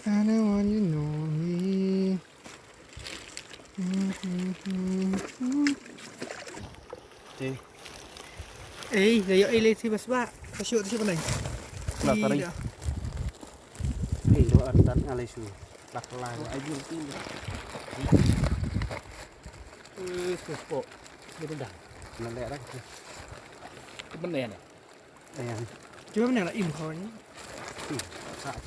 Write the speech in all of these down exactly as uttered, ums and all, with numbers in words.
I don't want you know me. Te. Ei, da ïoh ei lei shi bas ba. Ka shu, ka shu pandai. Lah, tarik. Ei, doa tan alai shu. Lah, lah. Ai, bil, bil. Eh, supo. Dia dah. Nak lihat dah. Ke benda ni? Ayan. Cuba mana nak im kau ni? Hmm, sa-,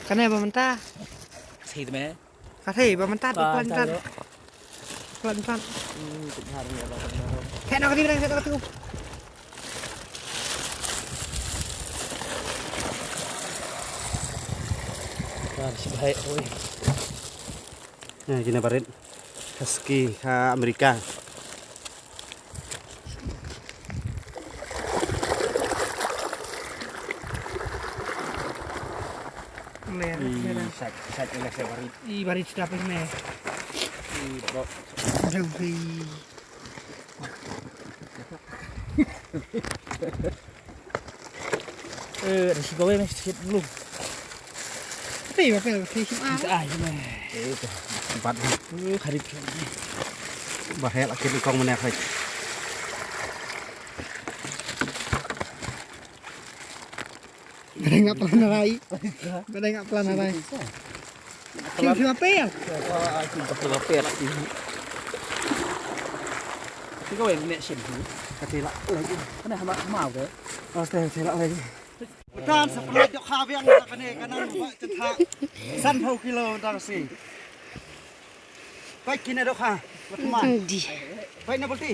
Kana ba mynta? Thei te me. Ka thei ba mynta, ba pelan pelan. Pelan pelan. Hmm, tu hari ya ba mynta. Hei, nak kati, nak kati. Kan, si baik, oi. Nah, kine barit. Husky ha Amerika. Mer, mer. Ih, sak, sak, ih, sak, barit. Ih, barit sedap ini. Ih, bro. Aduh, ih. Eh, ada si gawe mesti siap dulu. Tapi apa yang kasih siap? Kita ah, ini. Eh, itu. Empat. Eh, hari. Bahaya lagi di kong mana, hai. Ba dei nga plan arai. Ba dei nga plan arai. Kim kim apel. Kim kim apel. Ti ko wen ne shin hu. Ka te la lagi. Kana hama hama ke. Aste te la lagi. Betan sa pernah dok khawiang sa kane kanan ba cetha. San phew kilo dang si. Peit kine dohkha, wat kman. Di. Peit na bulti.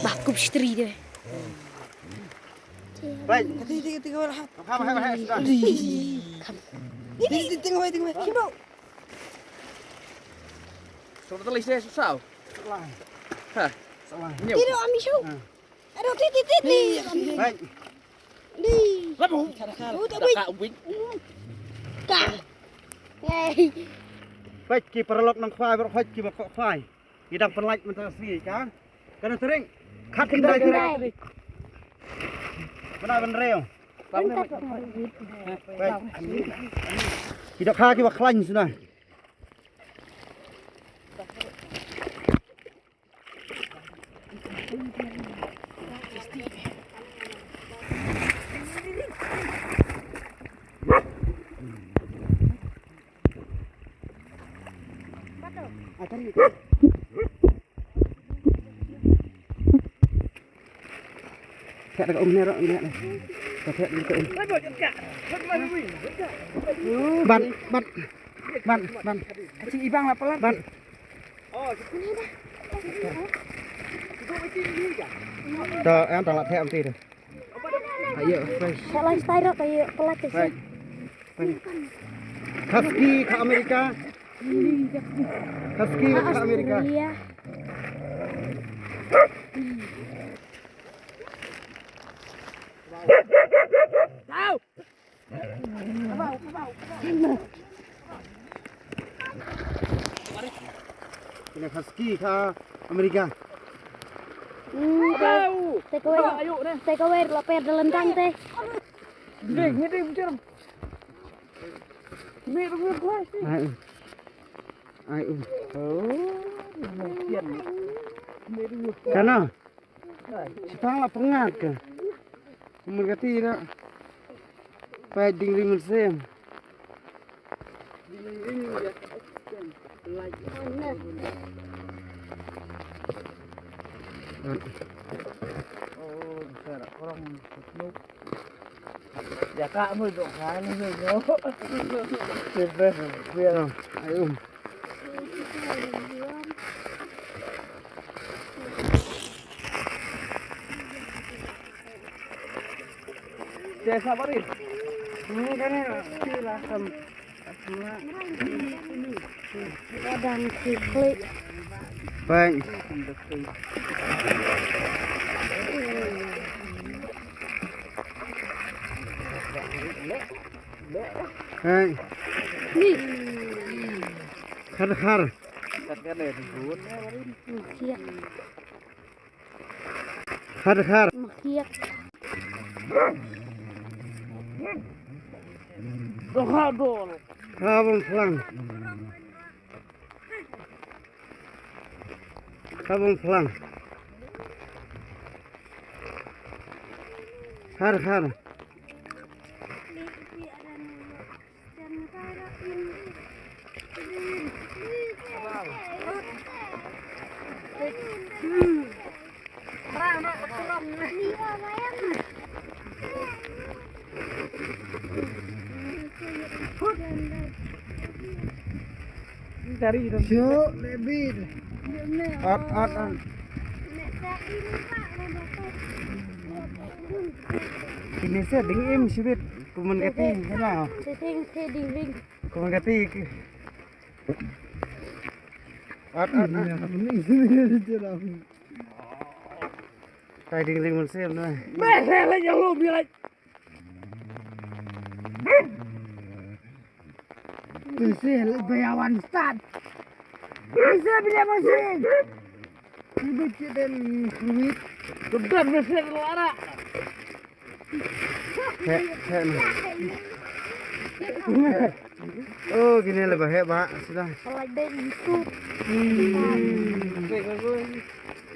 Bah, kup stri de. Peit. Ti, ti, ti, wala. Kam, kam, kam, kam, sudah. Di. Kam. Ti, ti, tengok, tengok. Kibo. Suruh telis deh, susah. Salah. Hah. Salah. Tidak, Ami Syuk. Ha. Aduh, ti, ti, ti, ti. Peit. Di. Labu. Ka, ka, win. Ka. Hei. Peit ki paralok nongkhwai, baroh peit ki ba koh khwai. Ngi dang pynlait mynta ka sngi ka. Ka na tring. Khat ki dai tring. Mynta ban reo. Peit. Ki dohkha ki ba khlaiñ shuh na. Thiah da ka um ne ro, ne. Ka thiah da ka um. Ban, ban. Ban, ban. Ka chi ibang la palat. Ban. To, em, tang la thiah am ti to. Ayo, fresh. Ka lifestyle ro, ayo, pelat tu. Fresh. Fresh. Husky ka Amerika. Husky ka Amerika. Australia. Kine husky ka Amerika. Hmm, te, te kawei, te kawei la per da lentang te. Ding, ni ding, bicara. Ni ding, ni ding. Ai, ai, um. Oh, ni ding. Kana? Sitang la pyngat ka. Kumne ka ti da. Peit ding ring mynsiem. Ya ka mu dok kan mu dok. Ai um. Te sabar ni. Ni kan ni lah sam. Wadang siklik. Bang. Hai. Ni. Khar khar. Khar khar. Makhiak. Doha dol. Kabang plang. Kabang plang. Har, har. Shu, lebih. At, at, at. Ini saya ding im sibit. Kuman kati, sana. Setting, setting, ding. Kuman kati. At, at, at. Ini apa ni? Ini aja lah. Tai ding ling mun sem na. Beh, leh, yang lu bilang. Sisi, leh, bayawan start. Sisi, bila masih. Ibu cik dan kuit. Kebetulan masih lu arah. Heh, heh, nah. Oh, kine le ba heh ba, sudah. Like that itu.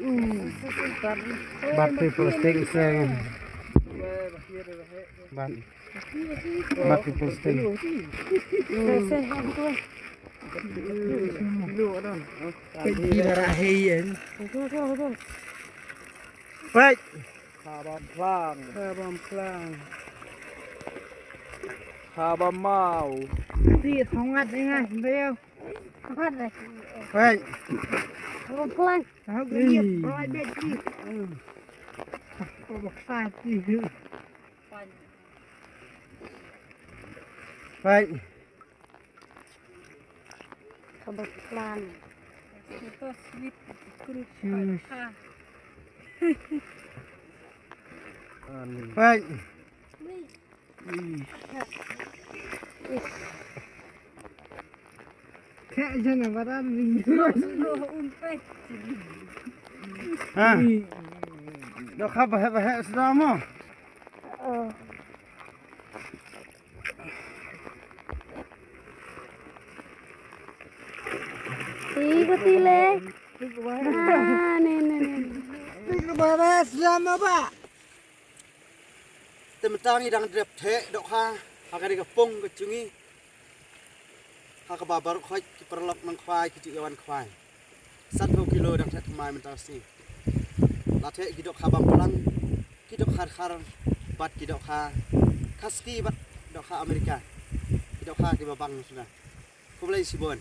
Hmm. Bat plastik seng. Bat. Bat plastik. Seng, seng, seng. Pergi darah hei. Baik. Kha bam plang. Kha bam plang. Kha bam mau. Ti thong ngat ni ngai, beo. Thong ngat ni. Wei. Kha bam plang. Kha bam plang. Wei. Kha bam plang. Wei. Kha bam plang. Ito sweet fruit. Juice. Pait. Khe jana baran ni. Ha. Doh kha ba heh ba heh sda mo. Ti ko ti le. Ah, ne, ne, ne. Ti ko ba ba slam ba. Te mynta ngi dang drep theh dohkha ha kane ka pung ka jong ngi. Ha kaba baroh khoit ki paralok nongkhwai ki ju ïa wan khwai. Sanphew kilo dang theh thymmai mynta shi. La theh ki dohkha bam plang, ki dohkha dkhar, bad ki dohkha Khasi bad dohkha Amerika. Ki dohkha kiba bang shuh na. Khublei shibun.